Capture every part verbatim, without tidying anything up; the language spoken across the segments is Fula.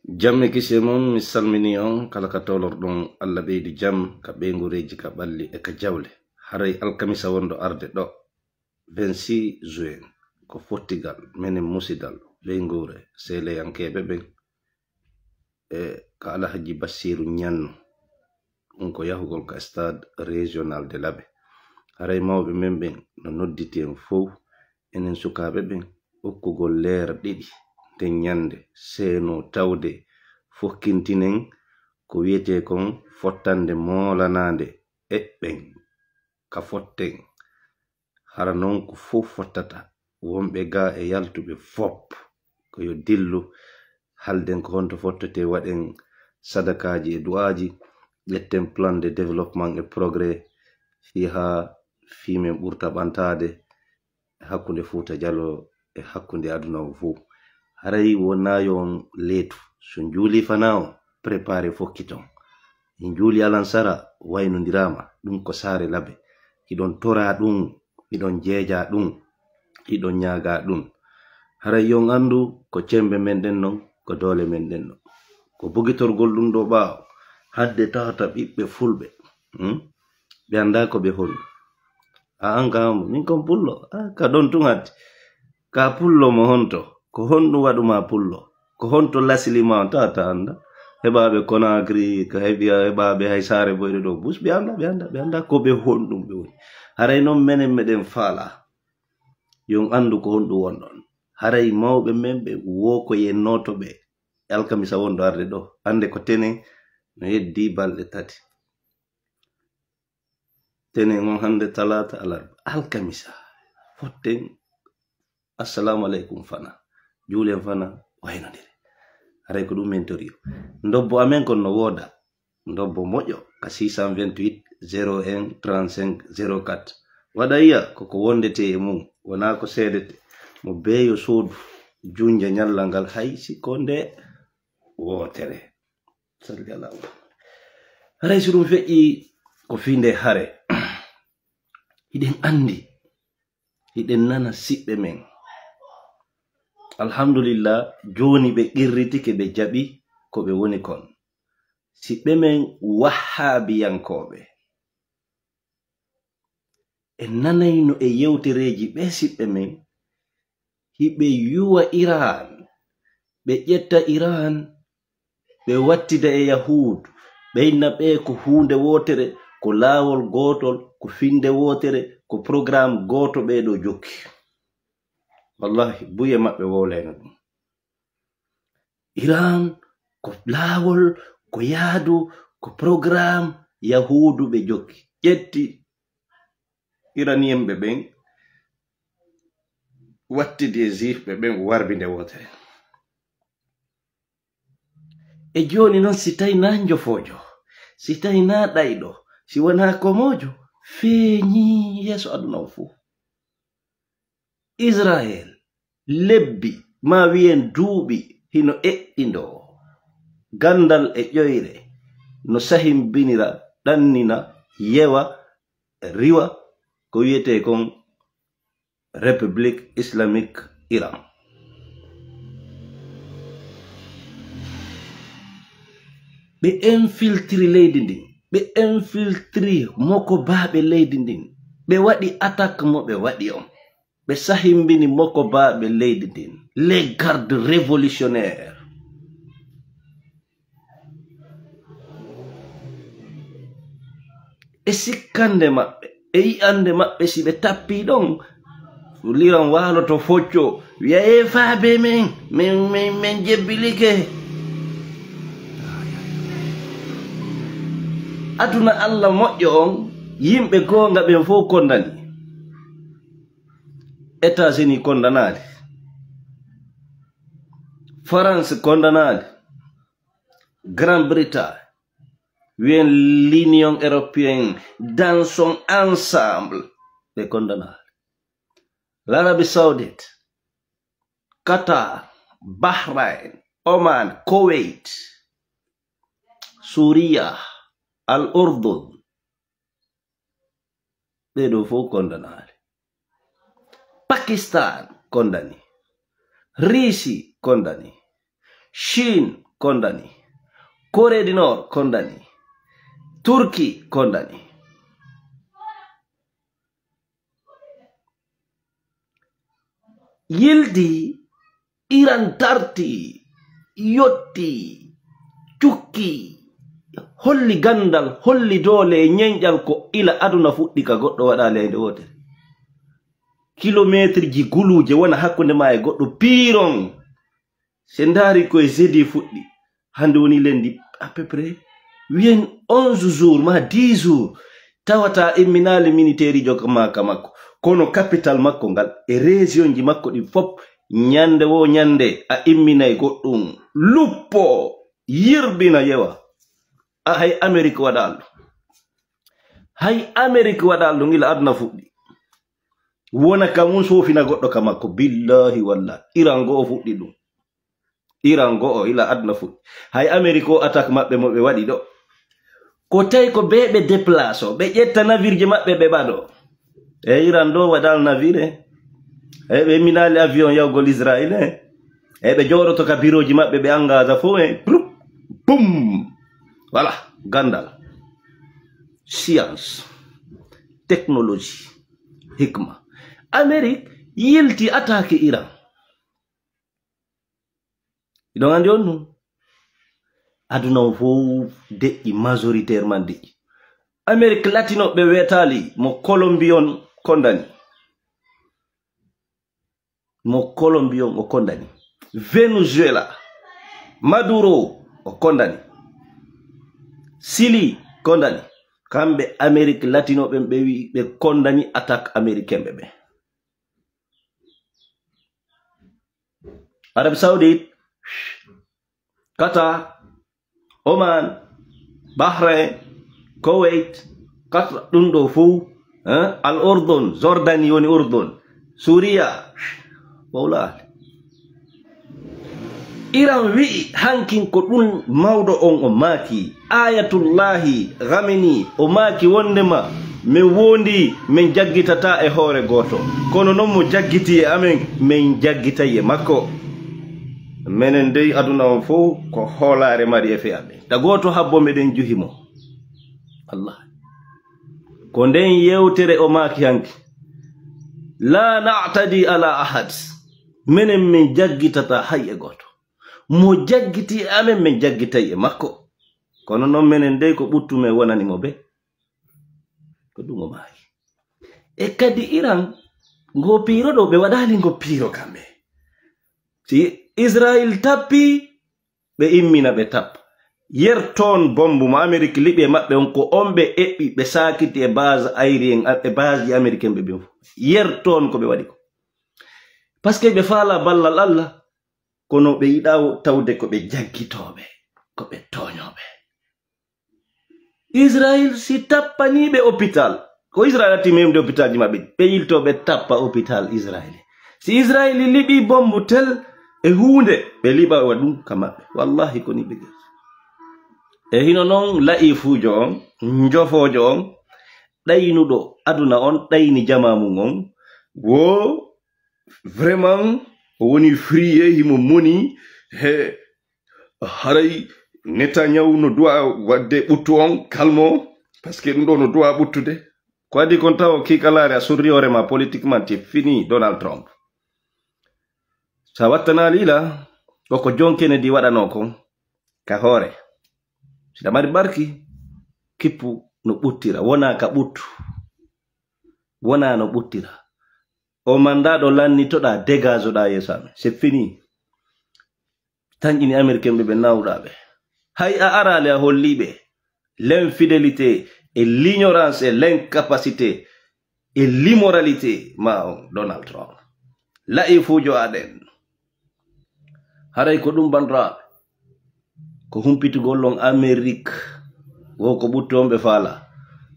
Jam e kisiyee mon, mi salminii on kala ka tolorɗon. Allah ɓeydu jam ka ɓeynguureeji, ka ɓalli e ka jawle. Haray alkamisa wonɗo arde ɗoo, vingt-six juin, ko fottigal menen musidal ɓeynguure seeleyankeeɓe ɓen, e ka Alhaji Bassiru Ñanno. Ɗum ko yahugol ka stade régional de Labe. Haray mawɓe men ɓen no nodditi en fow, enen sukaaɓe ɓen, okkugol leer ɗiɗi nden ñannde, seeno tawde fokkintinen ko wiyetee kon fottande moolanaande eɓɓen ka fotten. Hara non ko fow fottata, wonɓe gaa e yaltuɓe fow, ko yo dillu, halden ko honto fottete, waɗen sadakaaji e du'aaji, ƴetten plan de développement et progrès, fii haa fii men ɓurta ɓantaade e hakkunde Fuuta Jaloo e hakkunde aduna on fow. Haray wonaa yo on leetu. So njuulii fanaa on, préparé fokkiton. En njuulii alansara, waynondiraama. Ɗum ko saare Labe. Hiɗon toraa ɗum, hiɗon jeejaa ɗum, hiɗon ñaagaa ɗum. Haray yo on anndu ko cemmbe men ɗen non, ko doole men ɗen non. Ko bogitorgol ɗum ɗoo ɓaawo, hadde tawata ɓiɓɓe fulɓe, hmm? Ɓe anndaa ko ɓe honɗum. A an ka honɗum? Min kon pullo. A, ka ɗon tun hatti. Ka pullo mo honto? Ko honɗum waɗu ma pullo? Ko honto lasili ma on? Tawata annda. Heɓaaɓe Conakry, ka heɓi, heɓaaɓe hay saare boyɗe ɗoo bus, ɓe annda, ɓe annda, ɓe annda ko ɓe honɗum ɓe woni. Haray non menen meɗen faala. Yo on anndu ko honɗum wonɗon. Haray mawɓe men ɓe woo ko yennooto ɓe. Alkamisa wonɗo arde ɗoo. Annde ko tenen no heddii balɗe tati. Tenen on hannde talaata, alarba, alkamisa. Fotten, assalamu aleykum fana. Juulen fana, waynondire. Haray ko ɗum men tori. Ndobbo amen kon no wooda. Ndobbo moƴƴo ka six cent vingt-huit zéro un trente-cinq zéro quatre. Waɗa yiya ko ko wondete e mum, wonaa ko seedete. Mo beeyo soodu, junja ñallal ngal hay si ko nde wootere. Salli ala Muhammad. Haray so ɗum feƴƴi ko fii nde hare. Hiɗen anndi, hiɗen nana siɓɓe men. Alhamdulillah, jooni ɓe qirritike, ɓe jaɓi ko ɓe woni kon. Siɓɓe men wahhaabiyankooɓe. En nanayno e yewtereeji ɓee siɓɓe men, hiɓe yuwa Iran, ɓe ƴetta Iran, ɓe wattida e Yahuud, ɓe inna ɓe ko huunde wootere, ko laawol gootol, ko finnde wootere, ko programme gooto ɓee ɗoo jokki. Wallahi, buye maɓɓe wowlayno ɗum. Iran ko laawol, ko yaadu, ko programme Yahuudu ɓe jokki. Ƴetti Iranien ɓe ɓen, wattidi e Juif ɓe ɓen, warbi nde wootere. E jooni non, si tawi naa njofoojo, si tawi naa ɗayɗo, si wonaa komoojo, feeñii yeeso aduna o fuu. Israel, lebbi, maa wiyen duuɓi, hino eɓɓindoo. Ganndal e ƴoyre no sahimbinira, ɗannina, yewa, riwa, ko wiyetee kon République Islamique Iran. Ɓe infiltri leydi ndin, ɓe infiltri mokobaaɓe leydi ndin, ɓe waɗi attaque mo ɓe waɗi on, ɓe sahimbini mokobaaɓe leydi ndin, les gardes révolutionnaires. E sikkande maɓɓe, e yi'ande maɓɓe, si ɓe tappii ɗon, liran waaloto focco, wi'a, "E faabe men, men, men, men jebbilike." Aduna Alla moƴƴo on, yimɓe goonga ɓen fow kondani. États-Unis kondanaali. France kondanaali. Grande-Bretagne, wiyen l'Union européenne, dansons ensemble. Ɓe kondanaali. L'Arabie Saoudite, Qatar, Bahreïn, Oman, Koweït, Suuriya, Al Urdun, ɓee ɗoo fow kondanaali. Pakistan kondani. Riisi kondani. Chine kondani. Corée du Nord kondani. Turki kondani. Yildi Iran darti, yotti, cukki, holli gandal, holli doole e ñenƴal ko ila aduna fuɗɗi ka goɗɗo waɗa leende wootere. Kilomeetirji guluuje wona hakkunde ma e goɗɗo piiron. Se ndaari ko e jeudi fuɗɗi, hannde woni lundi, à peu près, wiyen onze jours ma dix jours, tawata imminaali militaire ijo ma ka makko. Kono capital makko ngal e région ji makko ɗi fop, ñande wo ñande a imminay goɗɗum. Luppo, yirbina, yewa. A hay Amérique waɗa ɗum. Hay Amérique waɗa ɗum ila aduna fuɗɗi. Wona ka mun sofina goɗɗo ka makko. Billahi wallahi. Iran go o fuɗɗi ɗum. Iran go'o ila aduna fuɗɗi. Hay Amérique o attaque maɓɓe mo ɓe waɗi ɗo. Ko tawi ko ɓe ɓe déplace o, ɓe ƴetta navire ji maɓɓe ɓe ɓado. E Iran ɗo waɗal navire. E ɓe minali avion yawgol Israël e. E ɓe jooɗoto ka bureau ji maɓɓe ɓe engage fof e. Plup, boum. Voilà, gandal. Science, technologie, hikma. Amérique yilti attaque Iran. Iɗon anndi on ɗum? Aduna on fof deƴƴi, majoritairement deƴƴi. Amérique latino ɓe wetali mo Colombie on kondani. Mo Colombie on o kondani. Venezuela, Maduro o kondani. Chili kondani. Kamɓe Amérique latino ɓen ɓe wi ɓe kondani attaque américain ɓe ɓe. Arabie Saoudite, Qatar, Oman, Bahrain, Kuwait, Qatar, ɗum ɗo fof, hein, Al Urdun, Jordanie woni Urdun, Suria, mawla ahli. Iran wi'i hankin ko ɗum mawɗo on o maaki, Ayatullahi Khamenei, o maaki wondema min wondi, min jaggitata e hoore gooto. Kono non mo jaggiti e amen, min jaggitay e makko. Menen dey aduna on fof ko hoolaare mari e fe'aɓe. Ta gooto habbo meɗen juhi mo. Allah. Ko nden yewtere o maaki hanki. La na'tadi ala ahad. Menen min jaggitata hay e gooto. Mo jaggiti e amen, min jaggitay e makko. Kono non menen dey ko ɓuttu men wonani mo be. Ko ɗum o maaki. E kadi Iran, ngo piiro ɗo, ɓe waɗali ngo piiro kamɓe. Si Israel tappi, ɓe immina ɓe tappa. Yer ton bombu mo Amérique liɓi e maɓɓe on, ko on ɓe eɓɓi, ɓe saakiti e base aérien, e base ji américain ɓe ɓen fof. Yer ton ko ɓe waɗi ko. Parce que ɓe faala ballal Allah, kono ɓe yiɗa tawde ko ɓe jaggitooɓe, ko ɓe tooñooɓe. Israel si tappanii ɓe hôpital, ko Israel atti memde hôpital ji maɓɓe, ɓe yilto ɓe tappa hôpital Israel. Si Israel liɓi bombu tel e huunde, ɓe liɓa wa ɗum ka maɓɓe. Wallahi ko ni ɓe gasi. E hino non la'ifuujo on, njofoojo on, ɗaynuɗo aduna on, ɗayni jamaa mum on, wo vraiment o woni friye, himo moni, he haray Netanyahu no du'a wadde ɓuttu on, kalmo, parce que ɗum ɗo no du'a ɓuttude. Ko adi kon taw kiikalaare a surri hoore ma politiquement, c'est fini Donald Trump. Sa wattanaali ila, koko John Kennedy waɗano kon, ka hoore. Siɗa mari barki, kippu no ɓuttira, wona ka ɓuttu. Wona no ɓuttira. O mandat ɗo lannitoɗa, dégageoɗa yeeso amen. C'est fini. Tanƴini Américain ɓe, ɓe nawɗa ɓe. Hay a araali a holli ɓe l'infidélité et l'ignorance et l'incapacité et l'immoralité ma on Donald Trump. La'ifuujo aɗen. Haray ko ɗum bandiraaɓe. Ko humpitugol on Amérique. Wo ko ɓuttu on ɓe faala.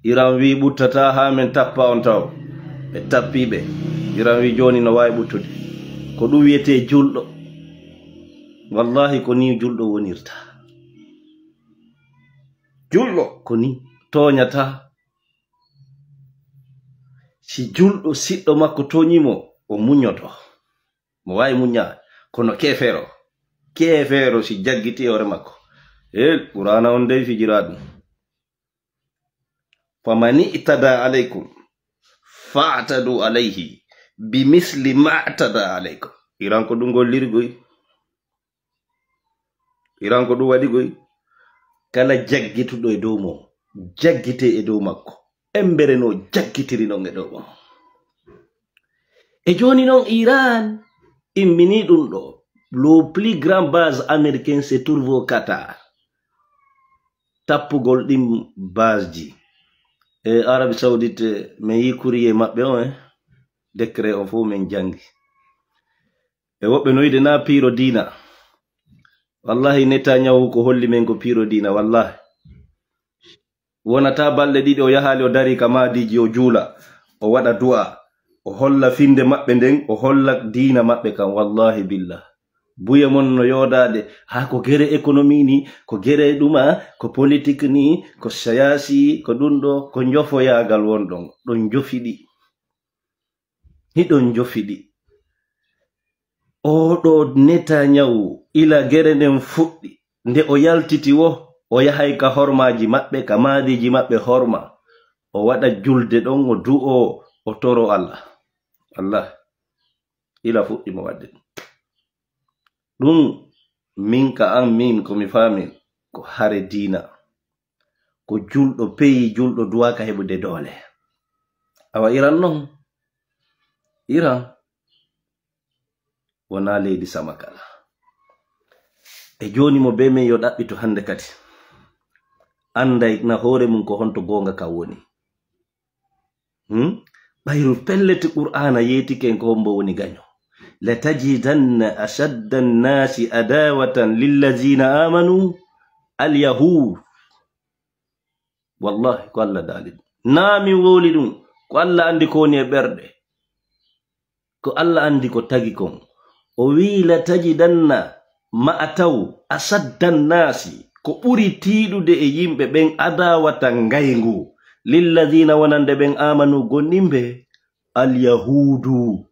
Iran wi ɓuttata haa men tappa on taw. Ɓe tappi ɓe. Iran wi jooni no waawi ɓuttude. Ko ɗum wiyetee julɗo. Wallahi ko ni julɗo wonirta. Julɗo ko ni tooñata. Si julɗo siɗɗo makko tooñi mo, o muñoto. Mo waawi muññaade, kono keefeero, keefeero si jaggiti hoore makko. E Qur'aana on dey fijiraa ɗum. Faman i'tada alaykum fa'tadu alayhi bi misli ma i'tada alaykum. Iran ko ɗum golliri goy. Iran ko ɗum waɗi goy. Kala jaggituɗo e dow mo, jaggite e dow makko. Embere no jaggitiri non e dow mo. E jooni non Iran immini ɗum ɗo. Le plus grand base américain se trouve au Qatar. Tappugol ɗin baseji. E Arabie Saoudite, mi yi courrier maɓɓe on, eh. Décret on fof min jangi. E woɓɓe no wiide na piiro diina. Wallahi Netanyahu ko holli men ko piiro diina, wallahi. Wonata balɗe ɗiɗi o yahaali o dari ka maadiiji o juula, o waɗa du'a, o holla finde maɓɓe nden, o holla diina maɓɓe kan, wallahi billah. Buye mon no yoodaade, haa ko gere économie ni, ko gere ɗuma, ko politique ni, ko siyaasi, ko ɗum ɗo, ko njofoyaagal won ɗon, ɗon njofiɗi. Hiɗon njofiɗi. Oɗo Netanyahu, ila gere nden fuɗɗi, nde o yaltiti wo, o yahay ka hormaaji maɓɓe, ka maadiiji maɓɓe horma. O waɗa julde ɗon, o du'o, o toro Allah. Allah, ila fuɗɗi mo waɗde ɗum. Ɗum min ka an min ko mi faamin ko hare diina. Ko julɗo peyi, julɗo duwaaka heɓude doole. Awa Iran non, Iran wonaa leydi samakala. E jooni mo be men yo ɗaɓɓito hannde kadi. Annday na hoore mum ko honto goonga ka woni. Hmm? Ɓayru pellet Qur'aana yeetike en ko hombo woni gaño. Latajidanna ashadda annasi adawatan lillazina amanu alyahud. Wallahi, ko Allah daali ɗum. Naa min wowli ɗum. Ko Allah anndi ko woni e ɓerɗe. Ko Allah anndi ko tagi kon. O wi'i, "Latajidanna, ma a taw, asaddan naasi, ko ɓuri tiiɗude e yimɓe ɓen, adawatan ngayngu, lilladiina wonande ɓen, aamanu gomɗinɓe, alyahuudu."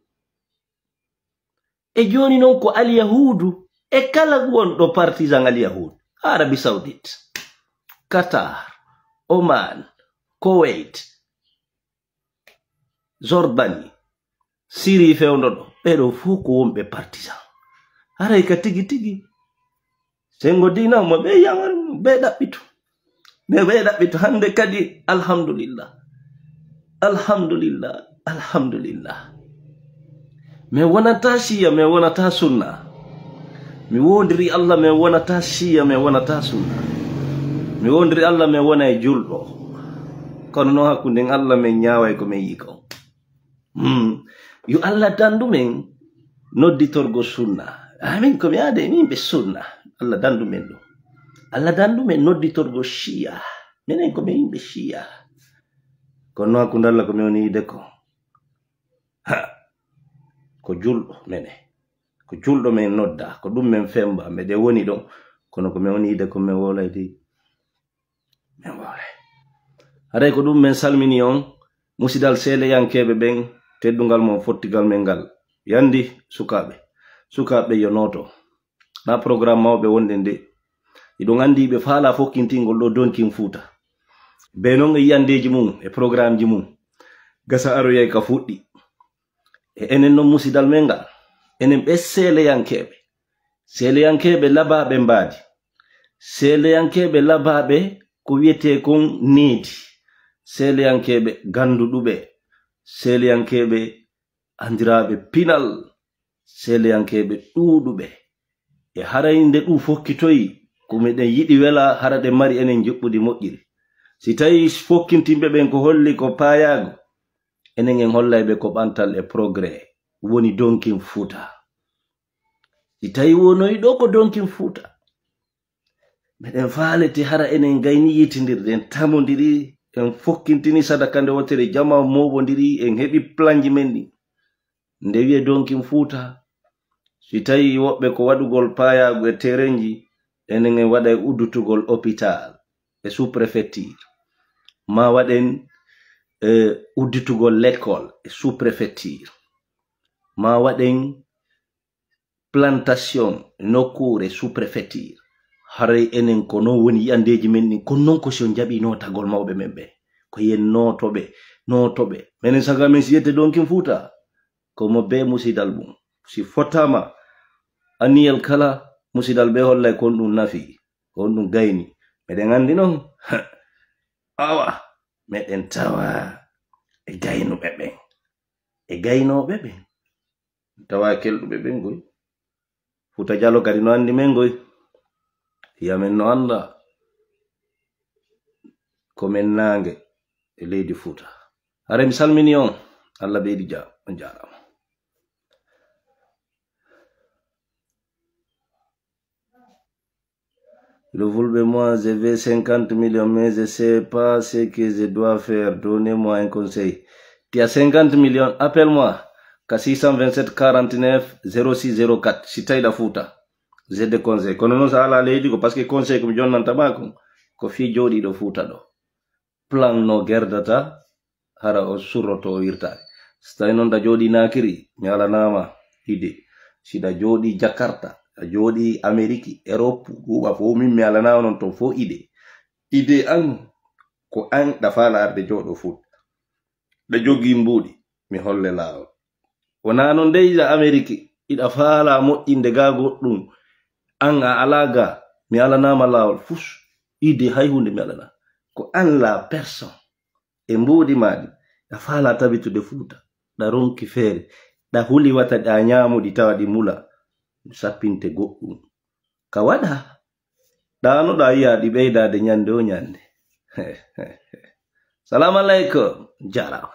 E jooni non ko alyahuudu e kala wonɗo partisan alyahuudu. Arabie Saoudite, Qatar, Oman, Kuwait, Jordanie, Syrie fewndo ɗo, ɓee ɗo fof ko wonɓe partisan. Haray ka tigi tigi, senngo diina mo ɓe yamar, ɓe ɗaɓɓitu. Ɓe, ɓe ɗaɓɓitu hannde kadi, alhamdulillah. Alhamdulillah, alhamdulillah. Mi wonata shiya, mi wonata sunna. Mi wondiri Allah, mi wonata shiya, mi wonata sunna. Mi wondiri Allah, mi wona e julɗo. Kono noon hakkunde Allah, min ñaaway ko min yi kon. Hmm. Yo Allah dandu men nodditorgo sunna. Amin ko mi aade min ɓe sunna. Allah dandu men ɗum. Allah dandu men nodditorgo shiya. Minen ko min yimɓe shiya. Kono noon hakkunde Allah ko mi woni yiide ko. Ha. Ko julɗo mene. Ko julɗo men nodda. Ko ɗum men femba. Meɗen woni ɗon. Kono ko mi woni yiide ko mi wolay de. Min wowlay. Haray ko ɗum min salmini on, musidal seeleyankeeɓe ɓen, teddungal mon, fottigal men ngal. Yandi sukaaɓe. Sukaaɓe yo nooto. Na programme mawɓe wonɗen de. Hiɗon anndi ɓe faala fokkintingol ɗo Donkin Fuuta. Be non e yiyandeeji mum, e programmeji mum. Gasa aroyay ka fuɗɗi. E enen non musidal men ngal. Enen ɓe seeleyankeeɓe. Seeleyankeeɓe labaaɓe mbaadi. Seeleyankeeɓe labaaɓe ko wiyetee kon needi. Seeleyankeeɓe gannduɗuɓe. Seeleyankeeɓe anndiraaɓe pinal. Seeleyankeeɓe ɗuuɗuɓe. E haray nde ɗum fokkitoyi, ko miɗen yiɗi wela hara ɗe mari enen njuɓɓudi moƴƴiri. Si tawi fokkintinɓe ɓen ko holli ko paayaago, enen en hollay ɓe ko ɓantal e progrès woni Donkin Fuuta. Si tawi wonoyi ɗo ko Donkin Fuuta, meɗen faalete hara enen gayni yitindirde, en tamondiri, en fokkintini sadaka nde wotere, jama moɓondiri, en heɓi planji men ɗi. Nde wiye Donkin Fuuta, si tawi woɓɓe ko waɗugol paayaagu e terenji, enen en waɗa e uddutugol hôpital e sous-préfecture. Ma waɗen, eh, udditugol l'école e sous-préfecture. Ma waɗen plantation, nokkuure, sous-préfecture. Haray enen ko noon woni yiyandeeji men ɗin, kono noon ko si on njaɓii nootagol mawɓe men ɓe. Ko yen nootoɓe, nootoɓe. Menen saga men si yette donkin Fuuta, ko mo bee musidal mum. Si fotaama, aniyel kala, musidal ɓe hollay kon ɗum nafi, kon ɗum gayni. Meɗen anndi noon, awa, meɗen tawa e gaynuɓe ɓen, e gaynooɓe ɓen. Tawa kelɗuɓe ɓen goy. Fuuta Jalo kadi no anndi men goy. Hiya men no annda. Ko men naange e leydi Fuuta. Hare mi salmini on. Allah ɓeydi jam. On jaaraama. Le Fulbe, moi, je veux cinquante millions, mais je sais pas ce que je dois faire. Donnez-moi un conseil. Tu as cinquante millions, appelle-moi. Ka six cent vingt-sept quarante-neuf zéro six zéro quatre. Si tawi ɗa Fuuta, je te conseille. Kono noon, so alaa leydi, ko parce que conseil ko mi jonnanta ma kon, ko fii jooɗiiɗo Fuuta ɗo. Plan no gerdata, hara o surroto o wirtaade. So tawi noon ɗa jooɗii Naakiri, mi alanaama idée. Si ɗa jooɗii Jakarta, ɗa jooɗii Ameriki, Erop, ɗuuɓa fof, min mi alanaama noon toon fof idée. Idée an, ko an ɗa faala arde jooɗo Fuuta. Ɗa jogii mbuuɗi, mi holle laawol. Wonaa noon dey iɗa Ameriki, iɗa faala moƴƴinde gaa goɗɗum. An a alaa gaa, mi alanaama laawol. Fus, idée hay huunde mi alanaa. Ko an la personne. E mbuuɗi maa ɗi, ɗa faala tabitude Fuuta. Ɗa ronki feere. Ɗa huli wata ɗa ñaamuɗi tawa ɗi mula. Sappinte goɗɗum. Ka waɗa, ɗaanoɗa yiya ɗi ɓeydaade ñande o ñande. Salamu aleykum. Jaaraama.